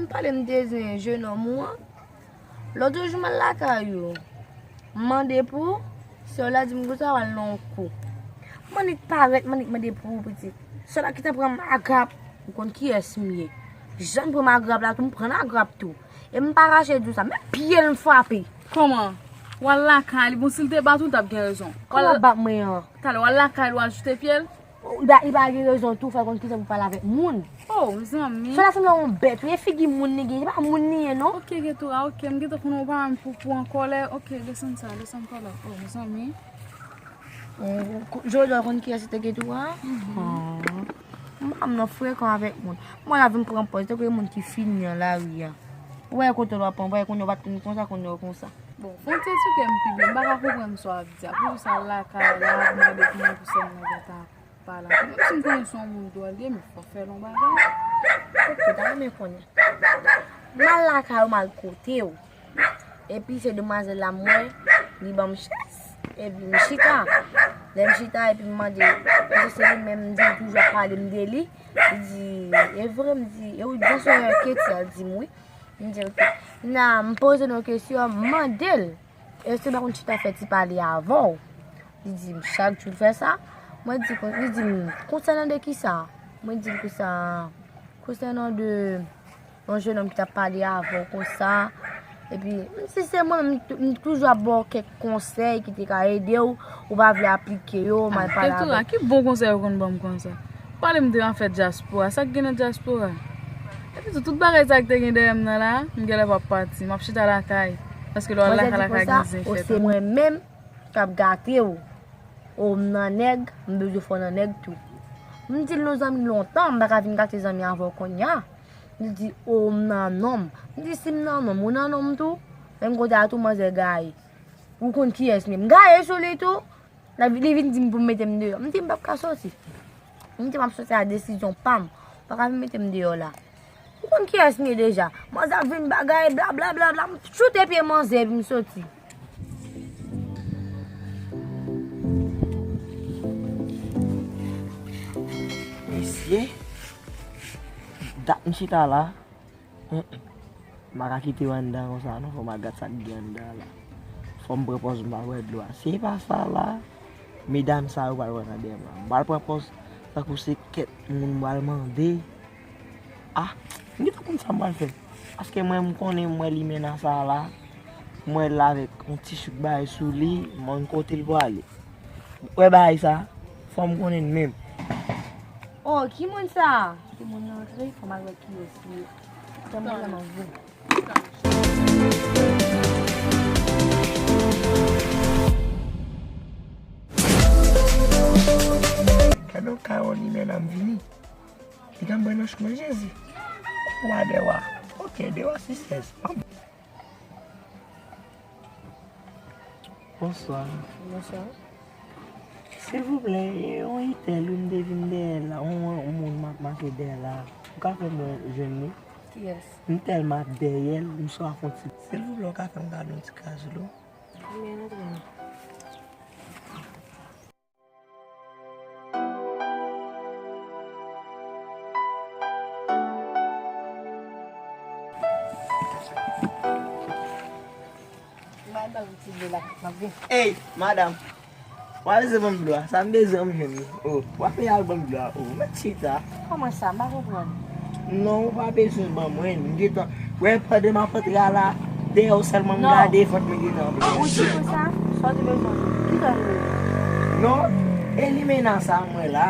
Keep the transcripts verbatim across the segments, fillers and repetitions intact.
Pale m te zen jenòm ou an. Lòt jou m al lakay ou. M mande pou ou, sè w la di m konsa w al nan yon kou. M annik parèt, m annik mande pou ou, pitit. Sè w la gentan pran m agrap. Ou konn kiyès m ye. Jan m pran m agrap la tou, m pran l agrap tou. E m pa rache di w sa, men pye l m frape. Kòman? W al lakay li, bon, si l te bat ou, l t ap gen rezon. Kòman w ap bat mwen an? Talè, w al lakay li, w al choute pye l? Li pa, li pa gen rezon tou, fò l konn kijan pou pale avèk moun. Oh, mezanmi. Sè w la sanble yon bèt, wi, e figi moun li gen, se pa moun li ye, non. Ok, Ketura, ok, m gentan konn ou pa menm pou, pou an kòlè. Ok, desann sa, desann kòlè. Oh, mezanmi. Jodi a w konn kiyès ki te Ketura? M pa m nan frekan avèk moun. Mwen la vin pran pòz, tankou e moun ki fini an lari a. Ou wè kote w ap pran, ou wè kounye w pa t konn konsa, kounye w konsa. Bon, fè yon ti esplike m pi byen, m pa ka konprann sa w ap di a. Poukisa l lakay la, ap mande kòman pou sè m nan gentan pale avè l. Menm si m konnen se yon moun dwòl li ye, men fò fè l yon bagay. Ok, ta renmen konnen. M al lakay ou, m al kote w. Epi se demwazèl la m wè, li ban m chèz. Epi m chita. Lè m chita, epi m mande, èske se li menm, m di l toujou ap pale m de li. Li di, e vre, m di, e ou byen sè Keti a? L di m wi. M di, ok. Nan, m poze l yon kesyon, m mande l, èske m pa konn chita fè ti pale avè w? Li di m, chak jou l fè sa. Mwen di, kon- li di m, konsènan de kisa? Mwen di l konsa, konsènan de yon jennonm ki t ap pale avè w konsa. Epi, menm si se mwen, m, m toujou ap ba w kèk konsèy ki te ka ede w, ou pa vle aplike yo, m al pale avè l. Ketura, ki bon konsèy ou konn ban m konsa? Pale m de afè dyaspora, sa k gen nan dyaspora? Epi tou, tout bagay sa k te gen dèyè m nan la, m genlè p ap pati, m ap chita lakay. Paske lè w al lakay la ka gen zen fèt. Manzè di konsa, o, se mwen menm k ap gate w. O, m nan nèg, m bezwen fè w nan nèg tou. M di l nou zanmi lontan, m pa ka vin gate zanmi avè w kounye a. Li di, o, m nan nonm. M di, si m nan nonm, ou nan nonm tou? Menm kote a tou, manzè gaye. Ou konn kiyès m ye? M gaye sou li tou. Li vin di m pou m mete m deyò. M di m p ap ka soti. M di m ap soti a desizyon pa m. Ou pa ka vin mete m deyò la. Ou konn kiyès m ye deja. Manzè ap vin bagay, bla, bla, bla, bla. M choute pye manzè epi m soti. Mesye, dat m chita la. Mm, mm. M pa ka kite yo anndan konsa non, fò m al gad sa k gen anndan la. Fò m pran pòz m pa bwè dlo a. Se pa sa la, medam sa yo pral wè nan dèyè m la. M pral pran pòz tankou se kèk moun m pral mande. Ah, m gentan konn sa m pral fè. Paske mwen m konnen m wè limena sa la, m wè l avèk yon ti chouk bagay sou li, m konn kote l prale. Wè bagay sa, fò m konnen l menm. Oh, ki moun sa? Kite moun nan antre, fò m al wè kiyès li ye. Tann mwen la m ap vini. Gade yon kawon li men nan m vini. Li nan mwen nan choumen Jezi. Wa dèwa. Ok, dèwa sisters. Bonswa. Bonswa. Silvouplè, e yon Itèl wi m te vin dèyè la, yon, yon moun m ap mache dèyè la. Ou ka fè mwen jwenn li? Kiyès? M tèlman ap dèyè l, m swaf yon ti. Silvouplè, ou ka fè m gade yon ti kaz dlo? Konbyen nou gen? Madanm ti dlo la, m ap vin. Ey, madanm. W a bezwen ban m dlo a? Sa m bezwen m jwenn li. Oh, w a peye al ban m dlo a. Oh, mèt chita. Kòman sa? M pa konprann. Non, ou pa bezwen ban mwen. M gentan, wè, pandan m ap antre a la, dèyè w sèlman m gade, fòk mwen gentan antre. Ou di konsa? Sa w te bezwen jwenn? Ki sa w te bezwen? Non, e limena sa mwen la.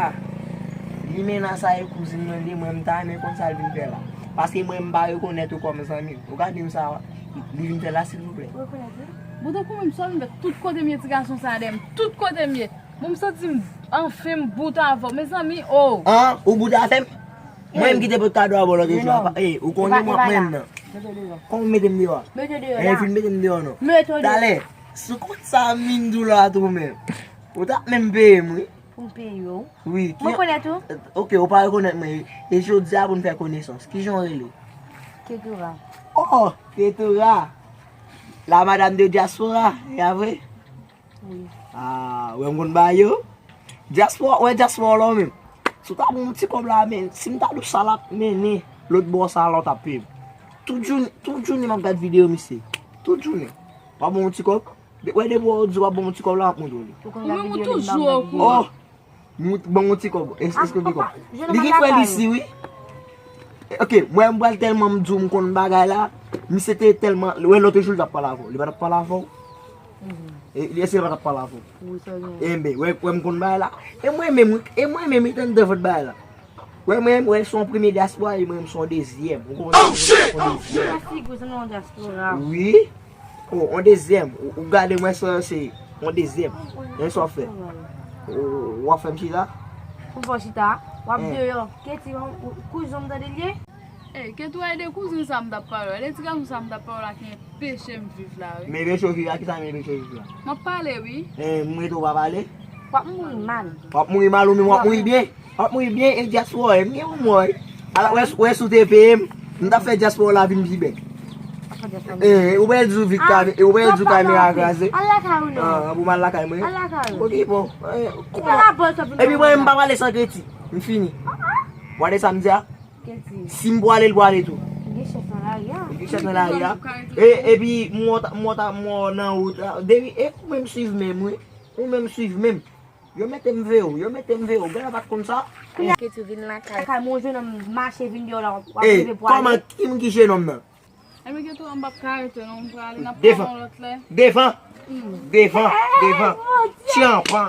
Limena sa e kouzin mwen li, mwen m ta renmen konn sa l vin fè la. Paske mwen m pa rekonèt ou kòm zanmi m. Ou ka di m sa li vin fè la, silvouplè? Rekonèt li? Bon, tankou menm sa w vin fè tout kote m ye, ti gason sa dèyè m, tout kote m ye. Bon, m santi m anfen m bout avè w, mezanmi, oh. An, ou bout avè m? Mwen menm ki te pot kado a ba w lòt jou a, pa, ey, ou konnen mwen menm nan. Kòman w mete m deyò a? Mete w deyò la. Ey, fin mete m deyò non. Mete w deyò. Talè, si w konn sa m vin di w la tou menm. Ou t ap menm peye m, wi. Pou m peye w? Wi. Mwen konèt ou? Ok, ou pa rekonèt mwen. E jodi a pou n fè konesans. Kijan w rele? Ketura. Oh, Ketura. La madame de diaspora, e a vre? Wi. Ah, wè m konn ba yo. Diaspora, wè diaspora la w menm. Si w ta pran yon ti kòb la, men, si m ta di w sa l ap mennen lòt bò sa la, w t ap peye m. Tout jounen, tout jounen m ap gad videyo misye. Tout jounen. W ap ban m yon ti kòb? De- Wè depi w di w ap ban m yon ti kòb la, m ap montre w li. Ou konn gade videyo li, m ap gade videyo. Oh! M ban m yon ti kòb. Es- Èske w gen kòb? Li gen frè li isi, wi. Ok, mwen m pral tèlman m di w m konn bagay la. Misye te tèlman, wè lòt jou l t ap pale avè w. Li pa t ap pale avè w? E, èske li pa t ap pale avè w? Enben, wè, wè m konn bagay la. E mwen menm, wi, e mwen menm, wi, tann de vòt bagay la. Wè mwen, wè, se yon premye dyaspora, e mwen, se yon dezyèm. Ou konprann? Oh, shit! Yon dezyèm. Wi. Oh, yon dezyèm. Ou, ou gade mwen sa, se yon dezyèm. Men sa w ap fè? Ou, w ap fè m chita? Ou fè w chita? W ap deyò. Keti, kouzen w tande l ye? Ey, Keti, w ede kouzen sa m t ap pale w la. Ede ti gason sa m t ap pale w la ki enpeche m viv la, wi. Men enpeche w viv la, kisa men enpeche w viv la? M ap pale, wi. Eh, m rete w pa pale? W ap mouri mal. W ap mouri mal ou menm, w ap mouri byen. W ap mouri byen, e dyaspora, m gen pou m wè. Ala, wè, wè si w te peye m, m t ap fè dyaspora w la vin pi bèl. Eh, ou pral di w vit, ou pral di w kamera kraze. Al lakay ou non. Ah, pou m al lakay mwen? Al lakay ou. Ok, bon. Eh, kouman? Epi mwen, m pa pale san Keti. M fini. W tande sa m di a? Si m pwale, l pwale tou. Gen chèf nan lari a. Gen chèf nan lari a. E, epi, m wè w ta, m wè w ta, m wè w nan wout la. Depi, e, ou menm swiv menm, wi. Ou menm swiv menm. Yo mete m veye w, yo mete m veye w. Granma pa t konn sa. Kounya Keti vin lakay. Lakay mwen, yon jenòm mache vin deyò la, w ap leve pwale. Kòman, ki moun ki jenòm nan? Ebyen, Keti, m p ap ka rete non, m prale, n ap pale yon lòt lè. Devan. Devan. Devan. Tyanpan.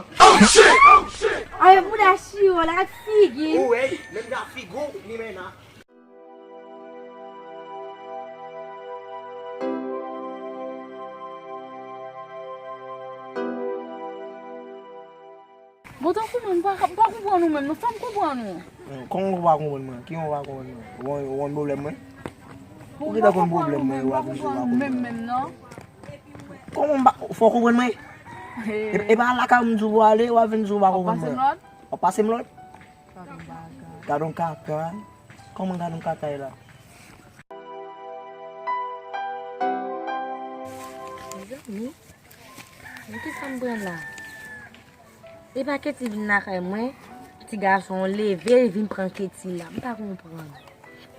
Ay, bouda chiwo la, ak figi. Ou wè, menm jan figi w, li menm nan. Bon, tankou mwen, m pa, m pa konprann ou menm, non, fè m konprann ou. Kòman ou pa konprann mwen? Kijan ou pa konprann mwen? Ou konn, ou konn pwoblèm mwen? Ou gentan konn pwoblèm mwen, w ap vin di w pa konprann mwen. Kòman m pa, fò w konprann mwen? E, e pa lakay ou m di w pou ale, w ap vin di w pa konprann mwen. W ap pase m lòd? Gad on kaka. Kòman gad on kaka la? Mezanmi, men kisa m pran la? Epa Keti vin lakay mwen, ti gason leve, li vin pran Keti la. M pa konprann.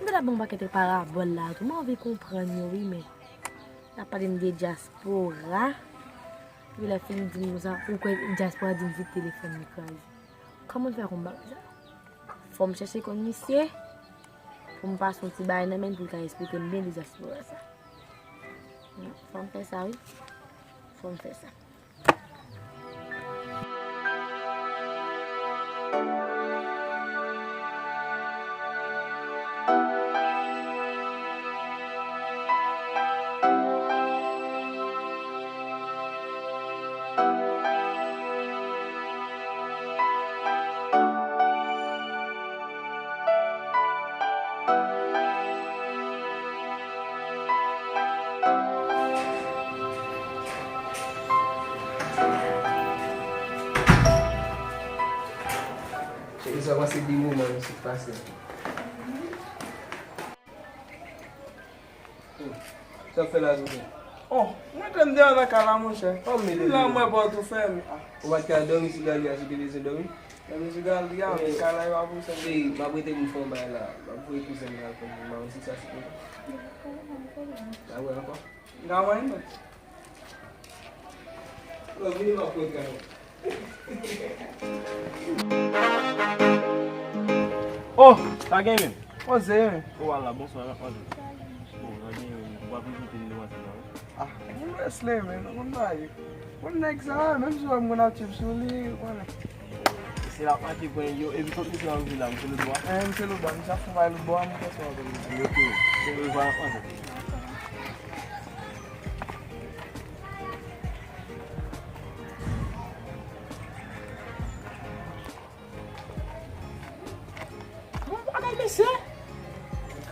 M ta ban yon pakèt parabòl la tou. M anvi konprann yo, wi, men. N ap pale m de dyaspora. Epi lè fini di m konsa, ou kwè dyaspora di m se telefòn li kraze. Kòman l fè konn bagay sa? Fò m chèche konn misye, pou m pase yon ti bagay nan men l pou l ka esplike m byen de dyaspora sa. Fò m fè sa, wi. Fò m fè sa. Cheri, sa pase de moman nou sot pase. Sa w ap fè la, Zozo? Oh, mwen te m deyò nan kay la, monchè. Kòm m te la, mwen pòt ou fèmen. Ah. Ou pa t ka dòmi sou galri a, si w te bezwen dòmi? Dòmi sou galri a, men kay la e pa pou sa. Cheri, m ap rete pou m fè yon bagay la. M ap voye kouzen m la pou m wè si sa se pou. N a wè ankò. N a wè non. Oh, sa gen menm? Poze menm. Oh, ala, bonswa, n ap manje. Bon, sa gen menm, w ap vizite m devan ti nan, wi. Ah, ou rès leve, nou konn bagay. Bon, nèg sa, menm si w wè m konn ap tchip sou li, ou konnen. Se la pati pwen yo, epi tout misye ap vin la, misye lòt bò a. Eh, misye lòt bò a, misye ap fè bagay lòt bò a, mwen fè sa w ap vin. Yo, yo, yo, yo, yo. Bon bagay, mesye.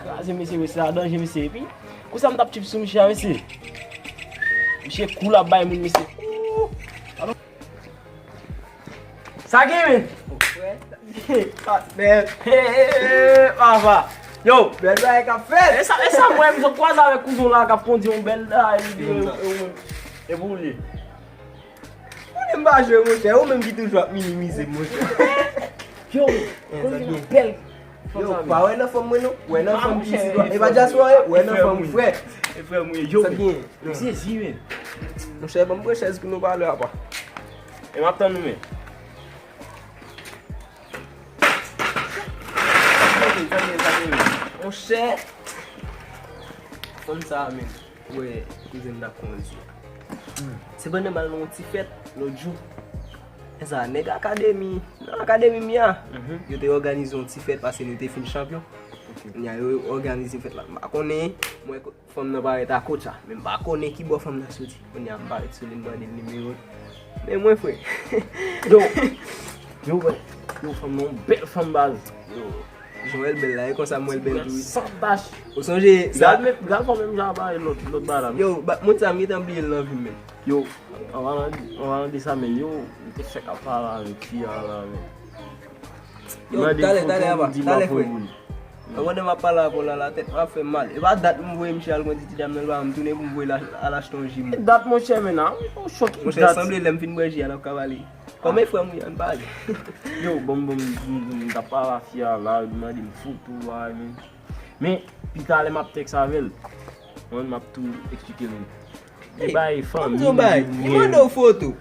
Kraze, mesye, mesye, a danje, mesye. Epi, konsa m t ap tchip sou misye a, mesye. Misye kou l ap bay moun, mesye. Ooh. Sa gen, men? Patnè. Hey, hey, hey, hey, papa. Yo, bèl bagay k ap fèt. E sa, e sa, mwen, m sot kwaze avèk kouzen w la k ap kondi yon bèl la, e, e, e, e pou li. Ou di m pa jwe, monchè, ou menm ki toujou ap minimize m, monchè. Yo, konnen gen yon bèl, Yo, pa wè nan fanm mwen non. Wè nan fanm ki ti dwa. E pa dyaspora, wè nan fanm frè. E frè mwen, yo. Sa gen? M sezi, men. Monchè, ban m pran chèz pou nou pale apa. E m ap tann nou, men. Monchè, fanm sa, men. Wè, kouzen m t ap kondi a. Se pandan m al nan yon ti fèt lòt jou. E sa, nèg akademi, nan akademi m ye a, yo te òganize yon ti fèt paske nou te fin chanpyon. Kounye a, yo òganize fèt la. M pa konnen, mwen, fanm nan parèt a kote a, men m pa konnen ki bò fanm nan soti. Kounye a, m parèt sou li, m mande l nimewo l. Men mwen, frè. Yo, yo, wè. Yo, fanm nan, yon bèl fanm baz. Yo, jan w wè l bèl la, e konsa m wè l bèl tou wi. San tach. Ou sonje sa? Gad, men, gad fanm menm jan a parèt lòt, lòt bagay la, non? Yo, ba, moun sa, m gentan bliye l nan vi m, men. Yo, an palan, an palan de sa, men, yo, m te fèk ap pale avèk fi a la, men. Yo, talè, talè, apa, talè, frè. An pandan m ap pale avè w la, la tèt mwen ap fè m mal. E pa dat m voye misye al kondi ti dam nan, l pa m tounen pou m voye l al achte yon ji, mwen. Dat, monchè, men, a, yon chòk ki dat. Monchè, sanble lè m fin bwè ji a, n ap ka pale. Kòman e frè m wi, ann pale. Yo, bon, bon, m t ap pale a fi a la, li mande m foto a, men. Men, pita lè m ap tèks avè l, mwen, m ap tou eksplike l. Li bay fanmi, li mande w foto.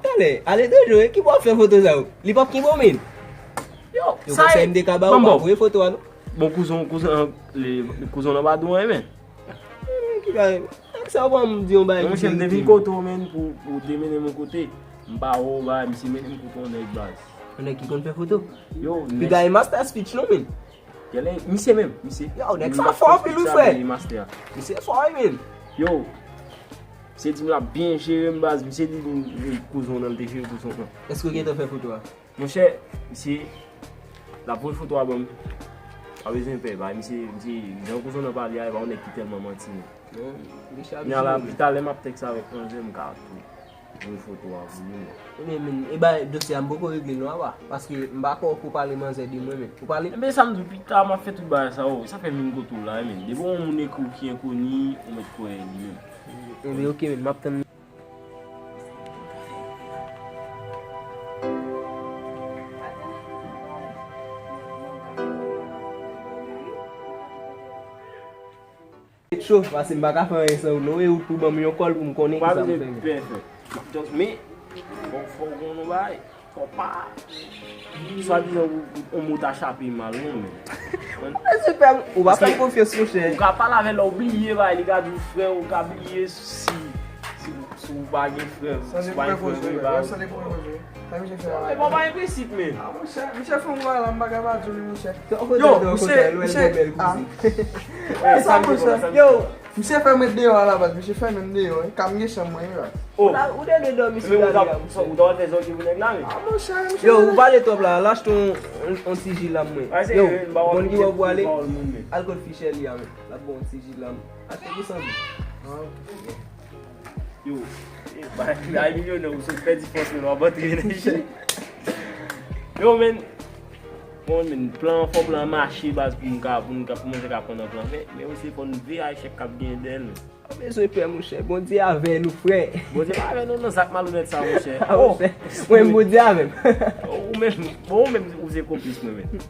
Talè, aletranje, ki bò w ap fè foto sa yo? Li p ap kenbe w, men. Yo, yo, sa konsèy m te ka ba w, pa voye foto a, non. Bon, kouzen, kouzen, kouzen nan pa di w anyen, men. Ki bagay? Sa w pa m di yon bagay ki verite. Monchè, m te vin kote w, men, pou, pou w te mennen m yon kote. M pa wè w, bagay, misye mennen m kote yon nèg baz. Yon nèg ki konn fè foto? Yo, piga e master speech, non, men. Genlè, misye menm, misye. Yo, nèg sa fò anpil wi, frè. Misye fò wi, men. Yo, misye di m l ap byen jere m, baz. Misye di m, kouzen w nan, l te jere kouzen w nan. Èske w gentan fè foto a? Monchè, misye, l ap voye foto a ban m. Pa bezwen pè, ba, misye, misye, jan kouzen w nan pale a, e pa yon nèg ki tèlman manti, non. Kounye a la, pita lè m ap tèks avèk manzè, m ka tou voye foto a pou li, men. Men, men, e ba, dosye a m poko regle non, apa. Paske m pa kwè w ko pale manzè de mwen, men. Ou pale? Enben, sa m di w, pita m ap fè tout bagay sa yo. Sa fè m vin kote w la, men. Depi yon moun ekri w ki enkoni, ou mèt kwè li menm. Enben, oke, men, m ap tann. Cho, paske m pa ka fè anyen san ou non, e ou tou ban m yon kòl pou m konnen kisa m fè, men. Just, men, fò, fò w konn yon bagay. Fò pa, swadizan, yon mo ta chape mal, non, men. Mwen se pè, ou pa fè m konfyans, monchè. Ou ka pale avè l, ou bliye, bay, li ka di w frè, ou ka bliye si, si, si w pa gen frè, si w pa gen frè vre, bay. Sa depi pou koze, sa depi pou koze. Sa misye fè a. E bon, pa gen prensip, men. Ah, monchè, misye fè yon bagay la, m pa ka pa di w li, monchè. Yo, misye, misye, ah. Sa, monchè. Yo, misye fè m ret deyò a la baz, misye fèmen m deyò, wi. Ka m gen chanm mwen, wi, baz. Oh. Ou ta, ou te dwe dòmi sou gade a, monchè. Ou ta wè fè zòrye pou nèg la, men. Ah, monchè, misye. Yo, ou pale twòp la, al achte yon, yon, yon ti ji la, mwen. Yo, ou konn ki bò pou ale? Al kot fi Shelly a, men. L ap ba w yon ti ji la, men. Achte pou san goud. Ah, ok. Yo, e, bay, bay milyonè, ou sot pèdi fòs, men w ap antre nan jeu. Yo, men, bon, men, plan, fò plan mache, baz, pou m ka, pou m ka, pou mwen ka pran nan plan. Men, men, osi, fò n veye a echèk k ap gen dèyè l, men. Pa bezwen pè, monchè. Bondye avè nou, frè. Bondye pa avè nou, non, zak malonèt sa, monchè. Ah, monchè. Mwen, Bondye avè m. Ou menm, bon, ou menm, ou se konplis mwen, men.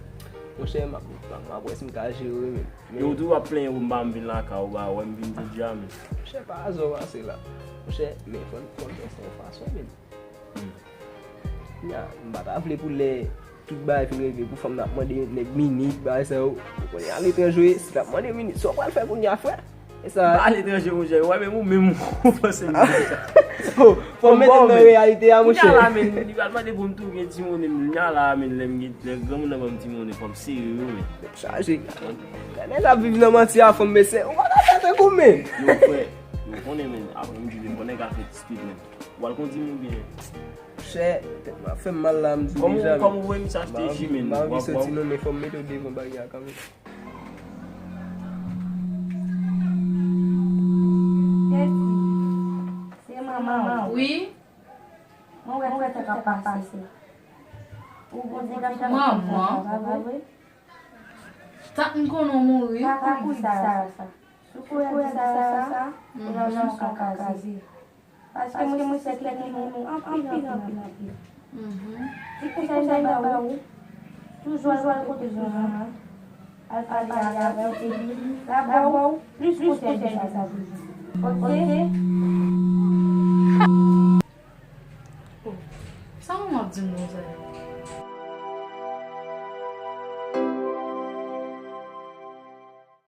Monchè, m ap, m ap wè si m ka jere, men. Yo, ou toujou ap plenyen pou m pa m vin lakay ou, ba, wè m vin jodi a, men. Monchè, pa azò pase la. Monchè, men fò n, fò n fè sa yon fason, men. Hmm. Nya, m pa ta vle pou lè tout bagay fin regle, pou fanm nan ap mande nèg minit, bagay sa yo. Ou konnen aletranje, si l ap mande minit, sa w pral fè kounye a, frè? E sa. M pa aletranje, monchè, wè, men ou menm, ou panse m deja. Oh, fò m mete m nan reyalite a, monchè. Kounye a la, men, li pral mande pou m tou gen ti monnen, men kounye a la, men, lè m gen, lè granmoun nan ban m ti monnen, fò m sere wi, men. Chaje. Lè nèg ap viv nan manti a, fanm, mesye, ou pa ka fè tankou men. Yo, frè, yo konnen, men, apre m di, men, konnen ka fè ti street, men. Ou al kondi m oubyen? Chè, tèt mwen ap fè m mal la, m di deja, men. Kòm ou voye misye achte ji, men. M pa anvi soti non, men fò m mete w devan bagay a kanmenm. Tèt, se manman w. Wi. Mwen wè tout sa k ap pase. Ou gon ti gason k ap fè sa, pa vre? Manman. Tank m konnen w mouri, wi, pa kouri di Sara sa. Si w kouri al di Sara sa, ou nan yon ka kraze. Paske mwen se tèt ki renmen w anpil, anpil, anpil. Ti konsèy m ta ba ou, Toujou al kote Jean an. Al pale avè l epi l ap ba w plis konsèy de sa toujou. Oke? Oh, sa manman ap di m konsa?